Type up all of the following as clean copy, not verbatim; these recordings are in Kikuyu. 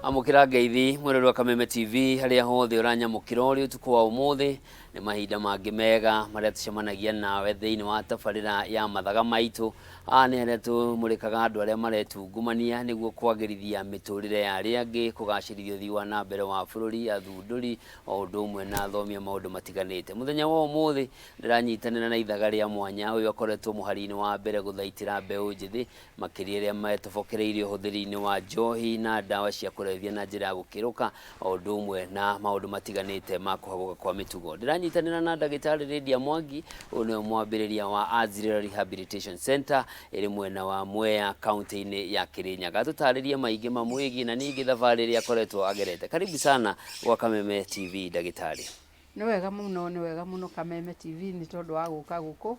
Amũkĩra ngeithi mwĩrori wa Kameme TV harĩa hothe ũranyamũkĩra ũrĩ ũtukũ wa ũmũthĩ. Nĩ mahinda mangĩ mega marĩa tũcemanagia nawe thĩinĩ wa tabarĩra ya mathaga maitũ. Haha nĩ harĩa tũmũrĩkaga andũ arĩa maretungumania nĩguo kwagĩrithia mĩtũrĩre ya arĩa angĩ, kũgacĩrithia ũthii wa na mbere wa bũrũri, athundũri o ũndũ ũmwe na athomi a maũndũ matiganĩte. Mũthenya wa ũmũthĩ ndĩranyitanĩra na ithaga rĩa mwanya, ũyũ akoretwo mũhari-inĩ wa mbere gũthaitĩra mbeũ njĩthĩ makĩria arĩa metobokereirie ũhũthĩri-inĩ wa njohi na ndawa cia kũrebia na njĩra ya gũkĩrũka, o ũndũ ũmwe na maũndũ matiganĩte ma kũhagũka kwa mĩtugo. Ndĩranyitanĩra na ndagĩtarĩ Lydia Mwangi, ũyũ nĩwe mwambĩrĩria wa Azriel Rehabilitation Center ĩrĩ mwena wa Mwea kaunti-inĩ ya Kĩrĩnyaga. Atũtarĩrie maingĩ mamwĩgiĩ na ningĩ thabarĩ ĩrĩa akoretwo agerete. Karibu sana gwa Kameme TV ndagĩtarĩ. Nĩ wega mũno, nĩ wega mũno Kameme TV nĩ tondũ wa gũka gũkũ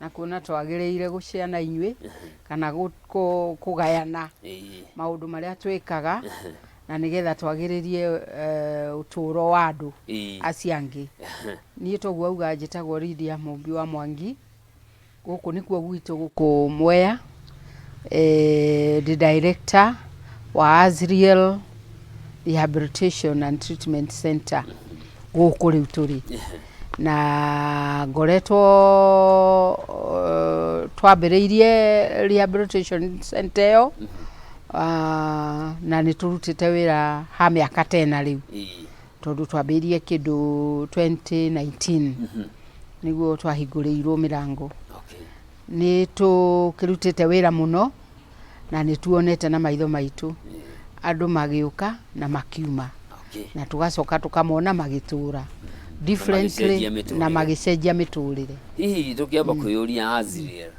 na kuona twagĩrĩire gũcea na inyuĩ kana kũgayana maũndũ marĩa twĩkaga na nĩgetha twagĩrĩrie ũtũro wa andũ acio angĩ. Niĩ toguo auga njĩtagwo Lydia Mũmbi wa Mwangi, gũkũ nĩkuo gwitũ gũkũ Mwea, ndĩ director wa Azriel Rehabilitation and Treatment Center gũkũ rĩu tũrĩ. Na ngoretwo twambĩrĩirie rehabilitation center ĩyo na nĩ tũrutĩte wĩra ha mĩaka ta ĩna rĩu, tondũ twambĩrĩirie kĩndũ 2019 nĩguo twahingũrĩirwo mĩrango. Nĩ tũkĩrutĩte wĩra mũno na nĩ tuonete na maitho maitũ andũ magĩũka na makiuma na tũgacoka tũkamona magĩtũra differently magĩcenjia mĩtũrĩre. Na magĩcenjia mĩtũrĩre. Hihi tũkĩamba kwĩyũria Azriel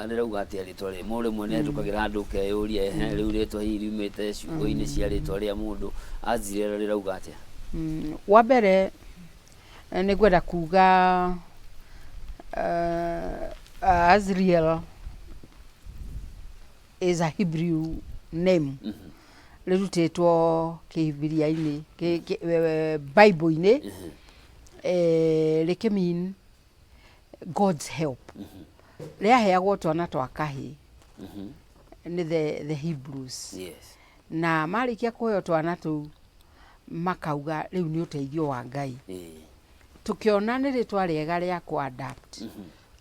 rĩrauga atĩa rĩtwa rĩrĩ? Mũndũ rĩmwe nĩ ahĩtũkagĩra handũ ũkeyũria, ehe, rĩu rĩtwa hihi riumĩte ciugo-inĩ cia rĩtwa rĩa mũndũ. Azriel rĩrauga atĩa? Wa mbere nĩ ngwenda kuga Azriel is a Hebrew name rĩrutĩtwo kĩhibiria-inĩ, Bible-inĩ, rĩkĩ mean God's help. Rĩaheagwo twana twa kahĩĩ nĩ the Hebrews. Na marĩkia kũheo twana tũu makauga rĩu nĩ ũteithio wa Ngai. Tũkĩona nĩ rĩtwa rĩega rĩa kũ adapt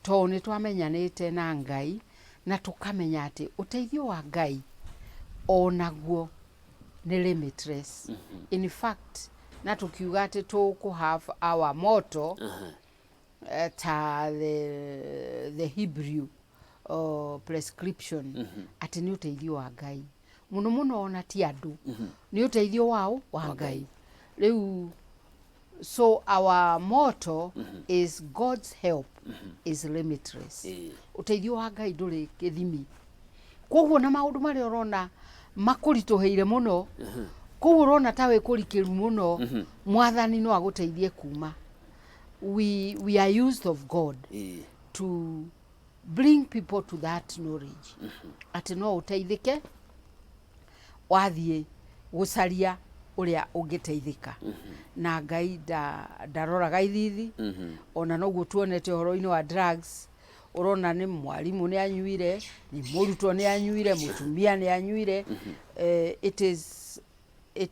tondũ nĩ twamenyanĩte na Ngai na tũkamenya atĩ ũteithio wa Ngai onaguo nĩ limitless. In fact, na tũkiuga atĩ tũkũ have our motto ta the Hebrew prescription atĩ nĩ ũteithio wa Ngai mũno mũno, ona ti andũ, nĩ ũteithio wao wa Ngai rĩu. So our motto is God's help is limitless. Ũteithio wa Ngai ndũrĩ gĩthimi, koguo na maũndũ marĩa ũrona makũritũhĩire mũno, koguo ũrona ta wĩ kũrikĩru mũno, Mwathani no agũteithie kuma. We are used of God to bring people to that knowledge atĩ no ũteithĩke wathiĩ gũcaria ũrĩa ũngĩteithĩka, na Ngai ndaroraga ithithi. Ona noguo tuonete ũhoro-inĩ wa drugs, ũrona nĩ mwarimũ nĩ anyuire, nĩ mũrutwo nĩ anyuire, mũtumia nĩ anyuire. It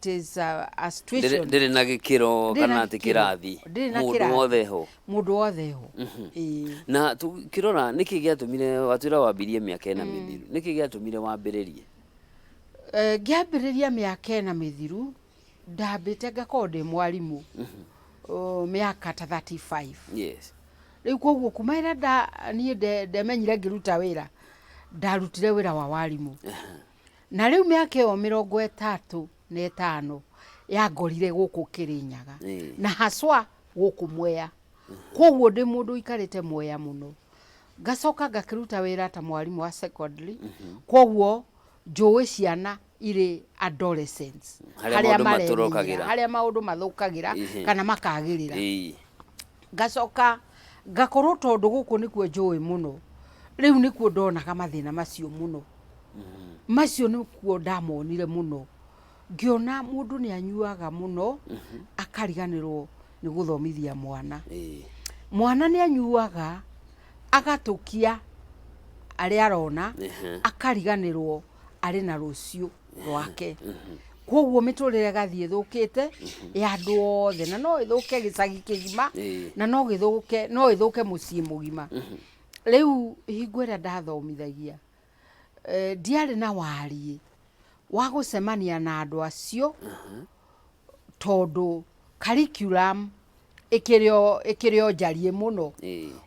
is a situation Ndĩrĩ na gĩkĩro Ndĩrĩ na kana atĩ gĩkĩro. Kĩrathi. Ndĩrĩ na Mũndũ kĩrathi. wothe ho. Mũndũ wothe ho, ĩĩ. Na tũkĩrora nĩkĩ gĩatũmire watwĩra wambirie mĩaka 4 mĩthiru, nĩkĩ gĩatũmire wambĩrĩrie? Ngĩambĩrĩria mĩaka 4 mĩthiru, ndambĩte ngakorwo ndĩ mwarimũ mĩaka ta 35. Rĩu koguo kuma ĩrĩa niĩ ndemenyire ngĩruta wĩra, ndarutire wĩra wa warimũ, na rĩu mĩaka ĩyo 35 yangorire gũkũ Kĩrĩnyaga na haswa gũkũ Mwea. Koguo ndĩ mũndũ ũikarĩte Mwea mũno, ngacoka ngakĩruta wĩra ta mwarimũ wa secondary, koguo njũĩ ciana irĩ adolescents. Harĩa maũndũ maremenyera, matũrũkagĩra. Harĩa maũndũ mathũkagĩra kana makagĩrĩra. Ngacoka ngakorwo tondũ gũkũ nĩkuo njũĩ mũno, rĩu nĩkuo ndonaga mathĩna macio mũno, macio nĩkuo ndamonire mũno, ngĩona mũndũ nĩ anyuaga mũno akariganĩrwo nĩ gũthomithia mwana. Mwana nĩ anyuaga agatũkia arĩa arona, akariganĩrwo. Arĩ na rũciũ rwake. Koguo mĩtũrĩre ĩgathiĩ ĩthũkĩte ya andũ othe, na no ĩthũke gĩcagi kĩgima, na no gĩthũke, no ĩthũke mũciĩ mũgima. Rĩu hingo ĩrĩa ndathomithagia, ndiarĩ na wariĩ wa gũcemania na andũ acio, tondũ curriculum ĩkĩrĩ o njariĩ mũno.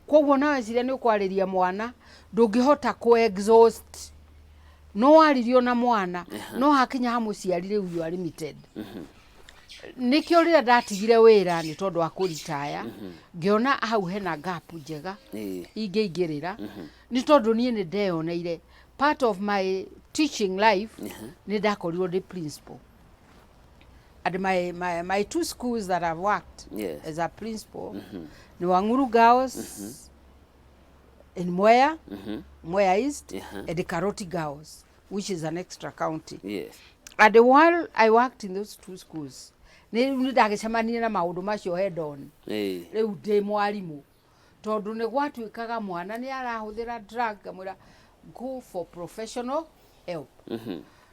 Koguo nawe weciria nĩ ũkwarĩria mwana, ndũngĩhota kũ exhaust. No waririo na mwana, no hakinya ha mũciari rĩu you are limited. Nĩkĩo rĩrĩa ndatigire wĩra nĩ tondũ wa kũritaya, ngĩona hau hena gap njega ingĩingĩrĩra, nĩ tondũ niĩ nĩ ndeyoneire part of my teaching life, nĩ ndakorirwo ndĩ principal. And my two schools that I've worked as a principal ni Wang'uru Girls in Mwea, Mwea East, and Karoti Girls, which is an extra county. And while I worked in those two schools, nĩ ndagĩcemanirie na maũndũ macio head on. Rĩu ndĩ mwarimũ, tondũ nĩ gwatuĩkaga mwana nĩ arahũthĩra drug, ngamwĩra go for professional help.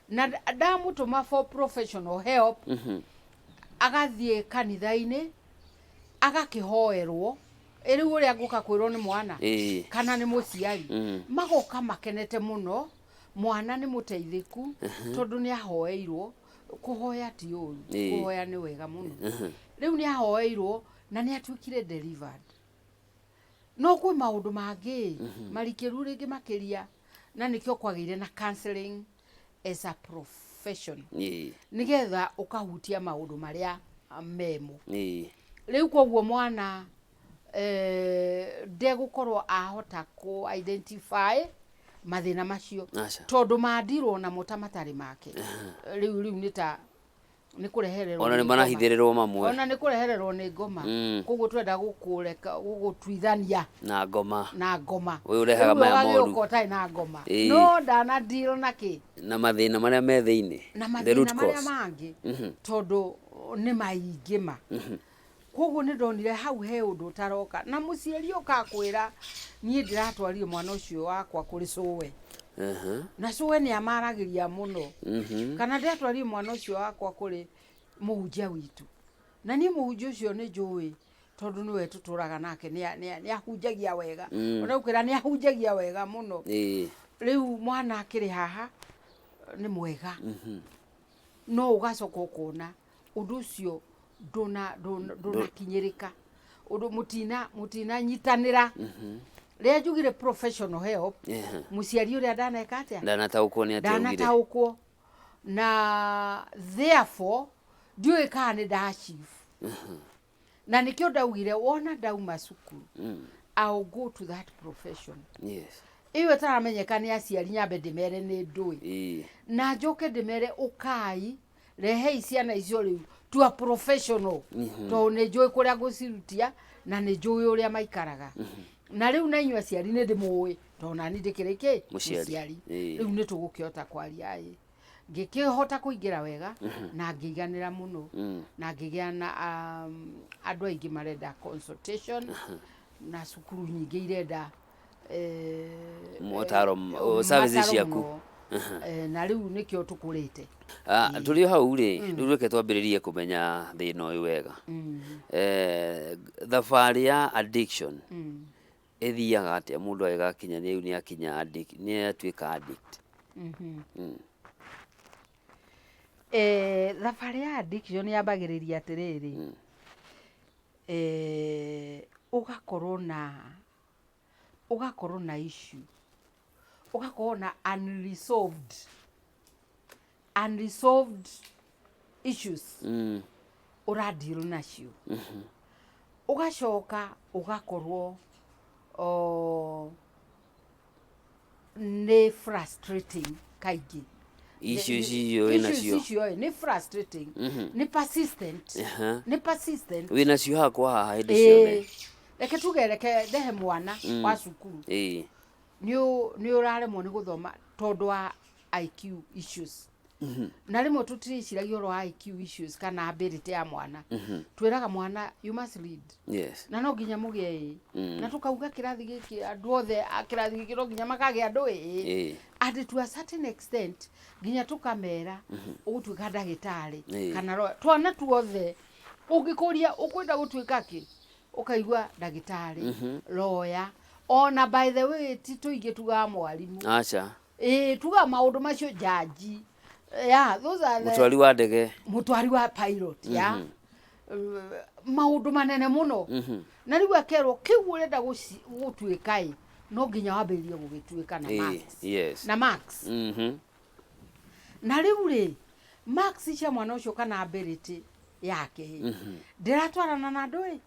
Na ndamũtũma for professional help, agathiĩ kanitha-inĩ agakĩhoerwo. Ĩ rĩu ũrĩa ngũka kwĩrwo nĩ mwana kana nĩ mũciari, magoka makenete mũno, mwana nĩ mũteithĩku tondũ nĩ ahoeirwo. Kũhoya ti ũru, kũhoya nĩ wega mũno. Rĩu nĩ ahoeirwo na nĩ atuĩkire delivered. No kwĩ maũndũ mangĩ marikĩru rĩngĩ makĩria, na nĩkĩo kwagĩire na counseling as a profession, nĩgetha ũkahutia maũndũ marĩa memo. Rĩu koguo mwana ndegũkorwo ahota kũ identify mathĩna macio, Aca. tondũ mandirwo namo ta matarĩ make. Rĩu nĩ ta nĩ kũrehererwo Ona nĩ nĩ ngoma. Marahithĩrĩrwo mamwe. Ona nĩ kũrehererwo nĩ ngoma. Koguo twenda gũkũreka gũgũtuithania na ngoma. Na ngoma. Ũyũ ũrehaga Rĩu maya ũgagĩũka moru. Ũtarĩ na ngoma, no ndana deal na kĩ? Na mathĩna marĩa me thĩinĩ. Na The root mathĩna marĩa cause. mangĩ, tondũ nĩ maingĩ ma. Koguo nĩ ndonire hau he ũndũ ũtaroka, na mũciari ũka akwĩra, niĩ ndĩratwarire mwana ũcio wakwa kũrĩ cũwe, na cũwe nĩ amaragĩria mũno, kana ndĩratwarire mwana ũcio wakwa kũrĩ mũhunjia witũ, na niĩ mũhunjia ũcio nĩ njũĩ tondũ nĩwe tũtũraga nake, nĩ ahunjagia wega. Ona ũkwĩra nĩ ahunjagia wega mũno. Rĩu mwana akĩrĩ haha nĩ mwega, no ũgacoka ũkona ũndũ ũcio ndũnakinyĩrĩka, ũndũ mũtinanyitanĩra. Rĩrĩa njugire professional help, mũciari ũrĩa ndaneka atĩa? Ndanataũkwo nĩ atĩa ugire. Ndanataũkwo, na therefore ndiũĩ kana nĩ nda achieve, na nĩkĩo ndaugire wona ndauma cukuru, I'll go to that profession ĩyo ĩtaramenyeka nĩ aciari, nyambe ndĩmere nĩ ndũĩ, na njoke ndĩmere ũkai rehei ciana icio rĩu to a professional, tondũ nĩ njũĩ kũrĩa ngũcirutia na nĩ njũĩ ũrĩa maikaraga, na rĩu na inyuĩ aciari nĩ ndĩmũĩ, tondũ nani ndĩkĩrĩ kĩ? Mũciari. Rĩu nĩ tũgũkĩhota kwaria. Ĩ ngĩkĩhota kũingĩra wega na ngĩiganĩra mũno, na ngĩgĩa na andũ aingĩ marenda consultation, na cukuru nyingĩ irenda Motaro, services mataro ciaku. mũno. Na rĩu nĩkĩo tũkũrĩte. Ah, tũrĩ o hau rĩ, rĩu reke twambĩrĩrie kũmenya thĩna ũyũ wega. Thabarĩ ya addiction ĩthiaga atĩa mũndũ agĩgakinya rĩu nĩ akinya addict, nĩ atuĩka addict? Thabarĩ ya addiction yambagĩrĩria atĩrĩrĩ, ũgakorwo na issue, ũgakorwo na unresolved issues ũra deal nacio, ũgacoka ũgakorwo nĩ frustrating kaingĩ. Issues icio wĩ Issues nacio. Icio ĩ, nĩ frustrating, nĩ persistent, nĩ persistent. Wĩ nacio hakwa haha hĩndĩ ciothe. Ĩĩ. Reke tuge, reke ndehe mwana wa cukuru, nĩ ũraremwo nĩ gũthoma tondũ wa IQ issues, na rĩmwe tũtirĩciragia ũhoro wa IQ issues kana ability ya mwana. Twĩraga mwana, "You must read," na no nginya mũgĩe ĩ, na tũkauga kĩrathi gĩkĩ, andũ othe a kĩrathi gĩkĩ no nginya makagĩa andũ ĩ. And to a certain extent nginya tũkamera ũgũtuĩka ndagĩtarĩ kana lawyer. Twana tuothe ũngĩkũria ũkwenda gũtuĩka kĩ, ũkaigua ndagĩtarĩ, lawyer, ona by the way ti tũingĩ tugaga mwarimũ. Aca. Ĩĩ, tugaga maũndũ macio, jaji, yeah, those are the Mũtwari wa ndege. Mũtwari wa pilot, ya maũndũ manene mũno. Na rĩu akerwo kĩu ũrenda gũtuĩka ĩ, no nginya wambĩrĩrie gũgĩtuĩka na marks. Na marks. Na rĩu rĩ, marks cia mwana ũcio kana ability yake ĩ, ndĩratwarana na andũ ĩ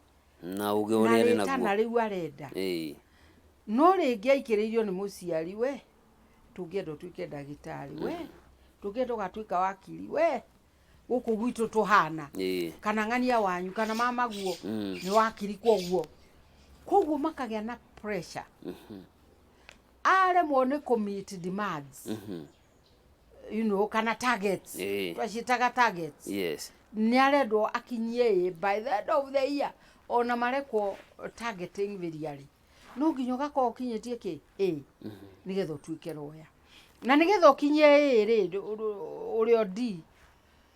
Na ũgĩ na ũrĩa arĩ rĩtana naguo. Rĩu arenda. No rĩngĩ aikĩrĩirio nĩ mũciari, we tũngĩenda ũtuĩke ndagĩtarĩ, we tũngĩenda ũgatuĩka wakiri, we gũkũ gwitũ tũhana kana ng'ania wanyu kana mamaguo nĩ wakiri, koguo makagĩa na pressure, aremwo nĩ kũ meet demands kana targets. Twaciĩtaga targets. Nĩ arendwo akinyie ĩ by the end of the year, ona marekwo targeting very no nginya ũgakorwo ũkinyĩtie kĩ ĩ nĩgetha ũtuĩke lawyer, na nĩgetha ũkinyie ĩ rĩ ũrĩ o D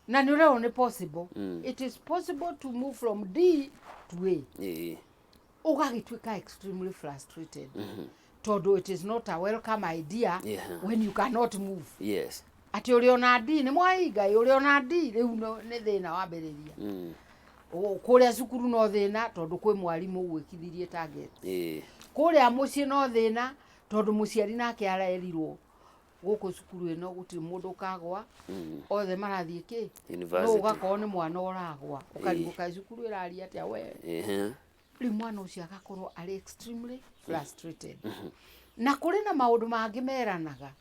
na nĩ ũrerwo nĩ possible. It is possible to move from D to A. Ũgagĩtuĩka extremely frustrated tondũ it is not a welcome idea when you cannot move. Atĩ ũrĩ ona D nĩ mwahinga ĩ, ũrĩ ona D rĩu nĩ thĩna wambĩrĩria. Kũrĩa cukuru no thĩna tondũ kwĩ mwarimũ ũgwĩkithirie target. Kũrĩa mũciĩ no thĩna tondũ mũciari nake arerirwo gũkũ cukuru ĩno gũtirĩ mũndũ ũkagwa, othe marathiĩ kĩ no University. Ũgakorwo nĩ mwana ũragwa, ũkarigwo kaĩ cukuru ĩraria atĩa we. Rĩu mwana ũcio agakorwo arĩ extremely frustrated, na kũrĩ na maũndũ mangĩ meranaga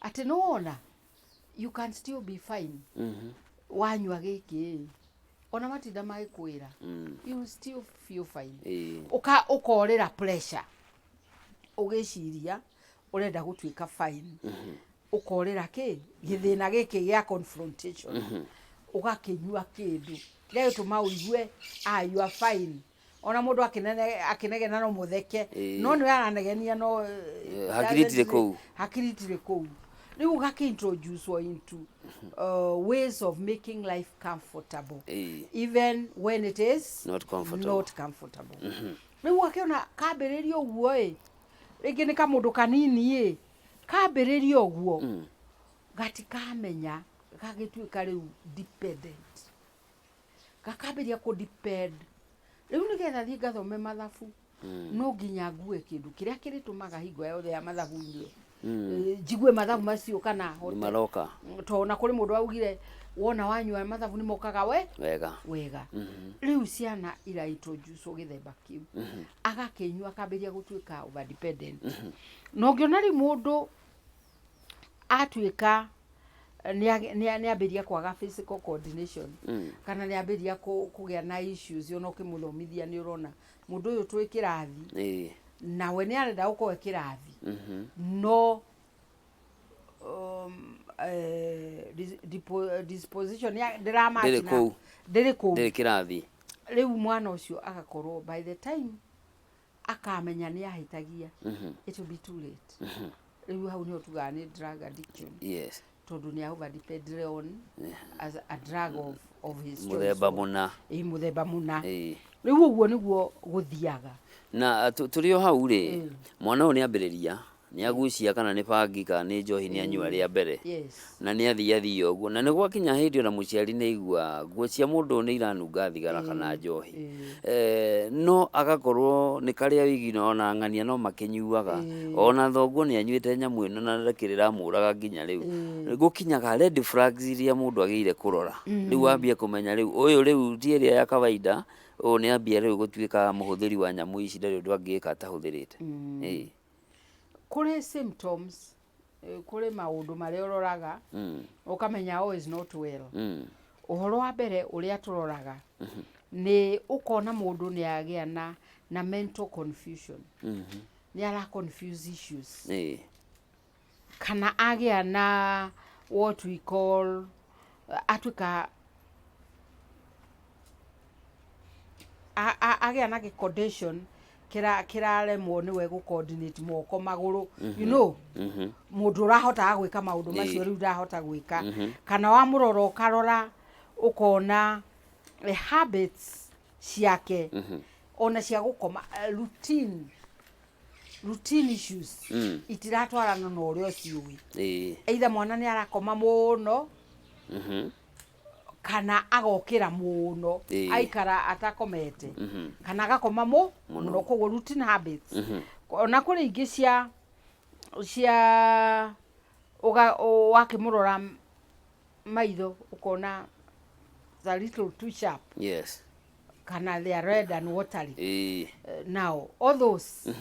atĩ nĩ wona you can still be fine wanyua gĩkĩ ĩ, ona matinda magĩkwĩra you will still feel fine. Ũka ũkorĩra pressure ũgĩciria ũrenda gũtuĩka fine, ũkorĩra kĩ gĩthĩna gĩkĩ gĩa confrontation, ũgakĩnyua kĩndũ kĩrĩa gĩtũma ũigue ah, you are fine, ona mũndũ akĩnegena no mũtheke no nĩwe aranegenia no Hakiri itirĩ kũu. Hakiri itirĩ kũu. Rĩu ũgakĩ introduce into ways of making life comfortable even when it is not comfortable. Not comfortable. Rĩu ũgakĩona kambĩrĩria ũguo ĩ, rĩngĩ nĩ kamũndũ kanini ĩ, kambĩrĩria ũguo gatikamenya gagĩtuĩka rĩu dependent, gakambĩrĩria kũ depend rĩu nĩgetha thiĩ ngathome mathabu no nginya ngue kĩndũ kĩrĩa kĩrĩtũmaga hingo yothe ya mathabu nyue njigue mathabu macio kana nĩ hote maroka. Tondũ na kũrĩ mũndũ augire wona wanyua mathabu nĩ mokaga we wega. Wega. Rĩu ciana ira introduce gĩthemba kĩu, agakĩnyua akambĩrĩria gũtuĩka over dependent, na ũngĩona rĩu mũndũ atuĩka nĩ ambĩrĩria kwaga physical coordination kana nĩ ambĩrĩria kũgĩa na issues, ona ũkĩmũthomithia nĩ ũrona mũndũ ũyũ twĩ kĩrathi nawe nĩ arenda gũkorwo e kĩrathi no disposition ndĩramatch Ndĩrĩ kũu. Ndĩrĩ kũu. Ndĩrĩ kĩrathi. Rĩu mwana ũcio agakorwo by the time akamenya nĩ ahĩtagia, it will be too late. Rĩu hau nĩho tugaga nĩ drug addiction tondũ nĩ over depend on as a drug of his choice. Mũthemba mũna. Ĩ, mũthemba mũna. Rĩu ũguo nĩguo gũthiaga. Na tũrĩ o hau rĩ, mwana ũyũ nĩ ambĩrĩria, nĩ agucia kana nĩ bangi kana nĩ njohi, nĩ anyua rĩa mbere na nĩ athiĩ athiĩ ũguo, na nĩ gwakinya hĩndĩ ona mũciari nĩ aigua nguo cia mũndũ ũyũ nĩ iranunga thigara kana njohi. No agakorwo nĩ karĩa wĩigina ona ng'ania no makĩnyuaga, ona thoguo nĩ anyuĩte nyamũ ĩno na ndakĩrĩ ĩramũraga nginya rĩu. Gũkinyaga red flags iria mũndũ agĩrĩire kũrora, rĩu wambie kũmenya rĩu ũyũ rĩu ti ĩrĩa ya kawaida, ũyũ nĩ ambia rĩu gũtuĩka mũhũthĩri wa nyamũ ici, ndarĩ ũndũ angĩka atahũthĩrĩte. Kũrĩ symptoms, kũrĩ maũndũ marĩa ũroraga ũkamenya oh is not well. Ũhoro wa mbere ũrĩa tũroraga nĩ ũkona mũndũ nĩ agĩa na mental confusion, nĩ ara confuse issues kana agĩa na what we call atuĩka agĩa na gĩ condition Kĩraremwo nĩwe gũ coordinate moko magũrũ, you know, mũndũ ũrahotaga gwĩka maũndũ macio rĩu ndahota gwĩka, kana wamũrora ũkarora ũkona habits ciake ona cia gũkoma, routine issues itiratwarana na ũrĩa ũciũĩ. Either mwana nĩ arakoma mũno kana agokĩra mũno, aikara atakomete, kana agakoma mũno. Koguo routine habits, ona kũrĩ ingĩ cia wakĩmũrora maitho ũkona it's a little too sharp, kana they are red and watery. Now all those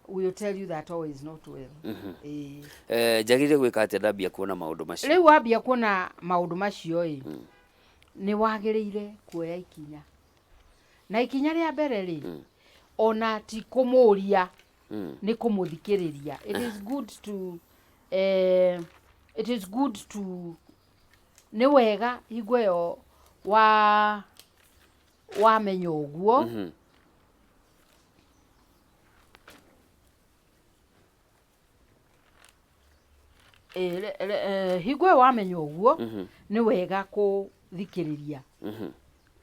will tell you that all is not well. Njagĩrĩire gwĩka atĩa ndambia kuona maũndũ macio? Rĩu wambia kuona maũndũ macio ĩ, nĩ wagĩrĩire kuoya ikinya, na ikinya rĩa mbere rĩ, ona ti kũmũria, nĩ kũmũthikĩrĩria. It is good to, nĩ wega hingo ĩyo wa wamenya ũguo, hingo ĩyo wamenya ũguo, nĩ wega kũthikĩrĩria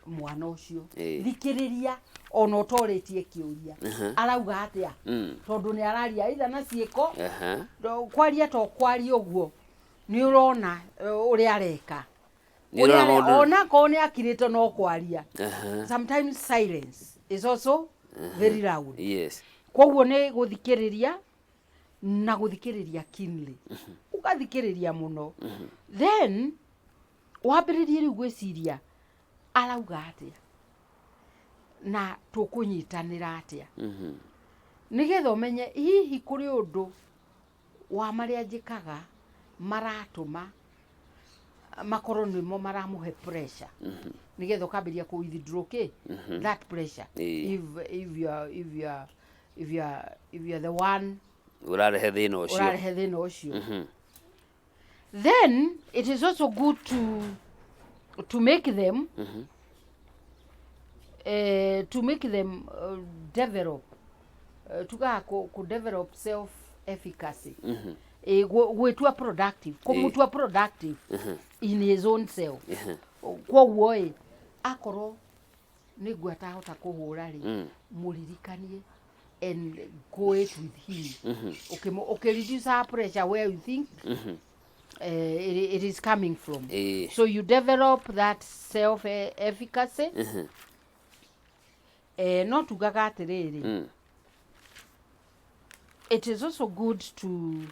mwana ũcio. Thikĩrĩria ona ũtorĩtie kĩũria, arauga atĩa, tondũ nĩ araria either na ciĩko. Kwaria to kwaria ũguo, nĩ ũrona ũrĩa areka. Nĩ ũrona maũndũ. Ona akorwo nĩ akirĩte no kwaria, sometimes silence is also very loud. Koguo nĩ gũthikĩrĩria, na gũthikĩrĩria keenly, ũgathikĩrĩria mũno, then wambĩrĩrie rĩu gwĩciria arauga atĩa na tũkũnyitanĩra atĩa, nĩgetha ũmenye hihi kũrĩ ũndũ wa marĩa njĩkaga maratũma makorwo nĩmo maramũhe pressure, nĩgetha ũkambĩrĩria kũ withdraw kĩ that pressure. If you are the one ũrarehe thĩna ũcio, ũrarehe thĩna ũcio, then it is also good to make them develop, tugaga ku develop self efficacy, gwĩtua productive, kũmũtua productive in his own self. Koguo ĩ, akorwo nĩ nguo atahota kũhũra rĩ, mũririkanie and go it with him. Ũkĩ reduce her pressure where you think it is coming from. So you develop that self efficacy. No tugaga atĩrĩrĩ, it is also good to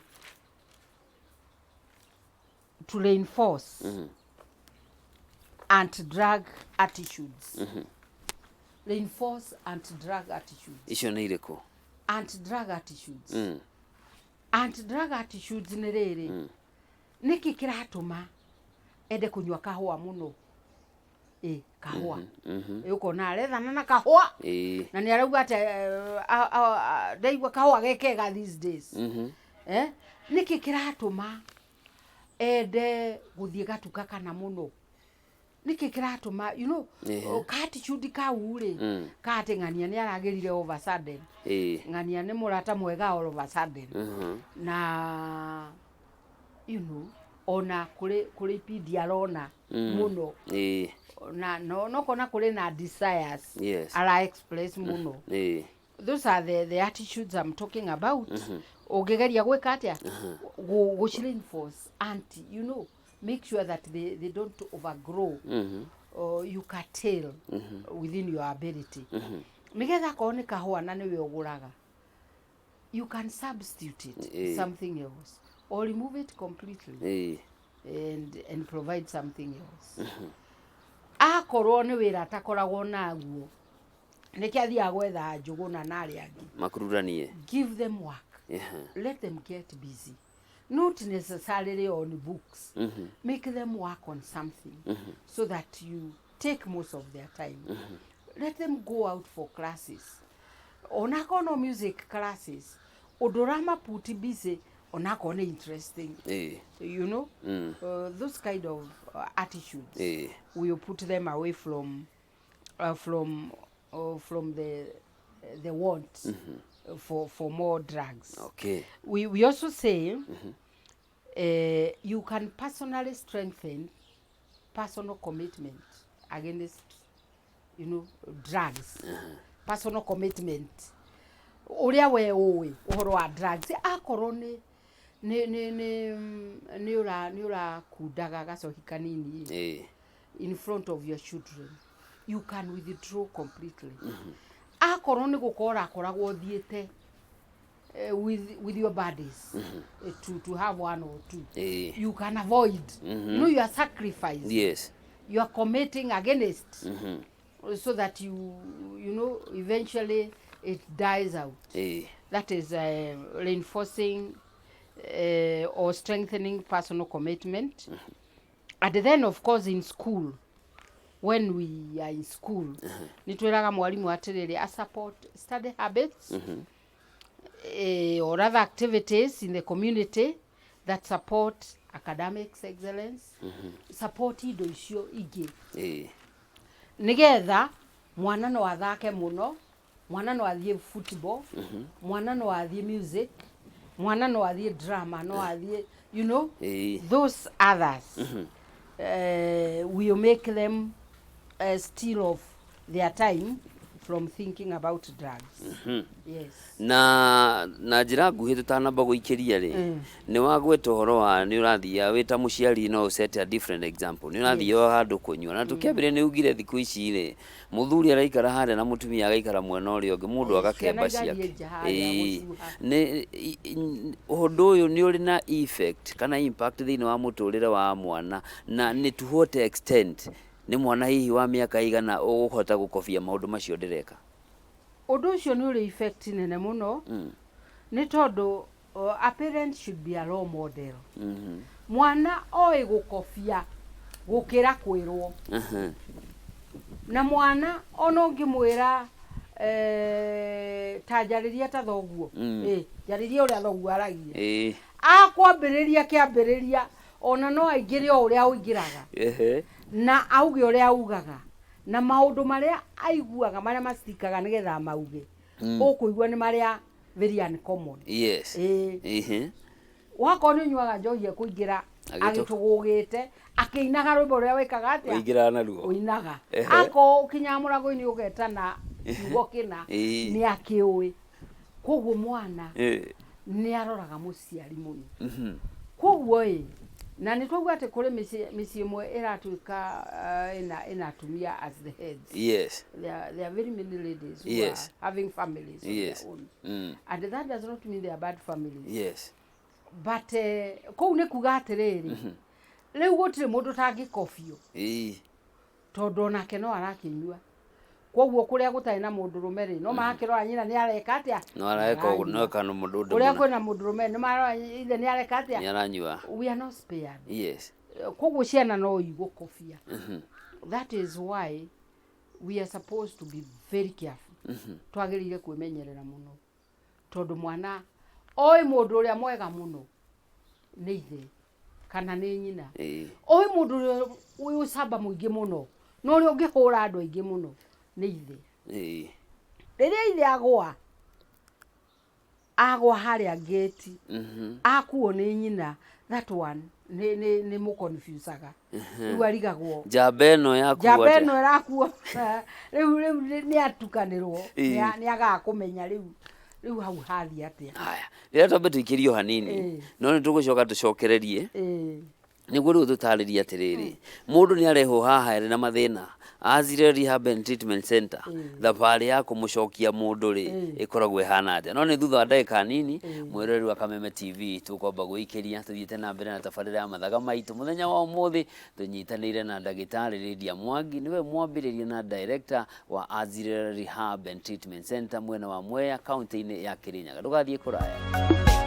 reinforce anti-drug attitudes. Reinforce anti-drug attitudes. Icio nĩ irĩkũ? Anti-drug attitudes. Anti-drug attitudes nĩ rĩrĩ, nĩkĩ kĩratũma ende kũnyua kahũa mũno? Ĩ kahũa. Ĩ, ũkona arethana na kahũa, na nĩ arauga atĩ ndaigua kahũa ge kega these days. Nĩkĩ kĩratũma ende gũthiĩ gatuka kana mũno? Nĩkĩ kĩratũma ka attitude kau rĩ, ka atĩ ng'ania nĩ aragĩrire over sudden, ng'ania nĩ mũrata mwega all of a sudden, na ona kũrĩ ipindi arona mũno, na no kona kũrĩ na desires ara express mũno. Those are the attitudes I'm talking about. Ũngĩgeria gwĩka atĩa gũ reinforce anti, make sure that they don't overgrow, or you curtail within your ability, nĩgetha akorwo nĩ kahũa na nĩwe ũgũraga, you can substitute it something else or remove it completely and provide something else. Akorwo nĩ wĩra atakoragwo naguo, nĩkĩ athiaga gwetha njũgũna na arĩa angĩ makururanie? Give them work. Let them get busy, not necessarily on books. Make them work on something so that you take most of their time. Let them go out for classes, onakorwo no music classes, ũndũ ũrama-put busy, onakorwo nĩ interesting. Those kind of attitudes will put them away from the the want for more drugs. We also say you can personally strengthen personal commitment against drugs. Personal commitment, ũrĩa we ũĩ ũhoro wa drugs, akorwo nĩ ũra nĩ ũrakundaga gacohi kanini in front of your children, you can withdraw completely. Akorwo nĩ gũkorwo ũrakoragwo ũthiĩte with your buddies to have one or two, you can avoid. You are sacrifice, you are committing against, so that you know eventually it dies out. That is reinforcing or strengthening personal commitment. And then, of course, in school, when we are in school, nĩ twĩraga mwarimũ atĩrĩrĩ, a support study habits or other activities in the community that support academics excellence, support indo icio ingĩ, nigetha mwana no athake mũno, mwana no athiĩ football, mwana no athiĩ music, mwana no athiĩ drama, no athiĩ those others will make them steal off their time from thinking about drugs. Yes. Na njĩra nguhĩ tũtanamba gũikĩria rĩ, nĩ wagweta ũhoro wa nĩ ũrathiia wĩ ta mũciari no set a different example, nĩ ũrathiĩ handũ kũnyua, na tũkĩambĩrĩria nĩ ugire thikũ ici rĩ, mũthuri araikara harĩa na mũtumia agaikara mwena ũrĩa ũngĩ, mũndũ agakemba ciana igathiĩ ciake. Nja harĩa gũcuha. Nĩ ũndũ ũyũ nĩ ũrĩ na effect kana impact thĩinĩ wa mũtũrĩre wa mwana, na nĩ to what extent nĩ mwana hihi wa mĩaka igana ũgũhota gũkobia maũndũ macio ndĩreka? Ũndũ ũcio nĩ ũrĩ effect nene mũno, nĩ tondũ a parent should be a role model. Mwana oĩ gũkobia gũkĩra kwĩrwo. Na mwana ona ũngĩmwĩra ta njarĩria ta thoguo, njarĩria ũrĩa thoguo aragia, akwambĩrĩria kĩambĩrĩria ona no aingĩre o ũrĩa ũingĩraga na auge ũrĩa augaga, na maũndũ marĩa aiguaga marĩa macitikaga nĩgetha mauge, ũkũigua nĩ marĩa very uncommon. Wakorwo nĩ ũnyuaga njohi, ekũingĩra agĩtũgũgĩte akĩinaga rwĩmbo rũrĩa wĩkaga atĩa? Ũingĩraga naruo. Ũinaga. Akorwo ũkinyaga mũrango-inĩ ũgetana kiugo kĩna, nĩ akĩũĩ. Koguo mwana nĩ aroraga mũciari mũno. Koguo ĩ na nĩ twaigua atĩ kũrĩ mĩciĩ ĩmwe ĩratuĩka ĩna atumia as the heads. There are very many ladies who are having families of their own. And that does not mean they are bad families. But kũu nĩ kuga atĩrĩrĩ, rĩu gũtirĩ mũndũ ũtangĩkobio, tondũ onake no arakĩnyua. Koguo kũrĩa gũtarĩ na mũndũrũme rĩ, no marakĩrora nyina nĩ areka atĩa? No areka ũguo, Aranyua. No kana mũndũ ũndũ Kũrĩa mũna. Kwĩna mũndũrũme nĩ marora ithe nĩ areka atĩa? Nĩ aranyua. We are not spared. Koguo ciana no igũkobia. That is why we are supposed to be very careful. Twagĩrĩire kwĩmenyerera mũno, tondũ mwana oĩ mũndũ ũrĩa mwega mũno nĩ ithe kana nĩ nyina. Oĩ mũndũ ũrĩa wĩ ũcamba mũingĩ mũno na ũrĩa ũngĩhũra andũ aingĩ mũno nĩ ithe. Rĩrĩa ithe agwa agwa harĩa ngĩti, akuo nĩ nyina, that one nĩ mũconfusaga, rĩu arigagwo Njamba ĩno yakuo njamba atĩa? Ĩno ĩrakuo rĩu nĩ atukanĩrwo. Nĩ agaga kũmenya rĩu hau hathiĩ atĩa. Haya, rĩrĩa twambe tũikĩrio hanini, no nĩ tũgũcoka tũcokererie nĩguo rĩu tũtarĩrie atĩrĩrĩ, mũndũ nĩ arehwo haha arĩ na mathĩna Azire Rehab and Treatment Center, thabarĩ ya kũmũcokia mũndũ rĩ ĩkoragwo ĩhana atĩa? No nĩ thutha wa ndagĩka nini. Mwĩroreri wa Kameme TV, tũkwamba gwĩikĩria tũthiĩte na mbere na tabarĩra ya Mathaga Maitũ. Mũthenya wa ũmũthĩ tũnyitanĩire na ndagĩtarĩ Lydia Mwangi, nĩwe mwambĩrĩria na director wa Azire Rehab and Treatment Center mwena wa Mwea, kaunti-inĩ ya Kirinyaga. Ndũgathiĩ kũraya.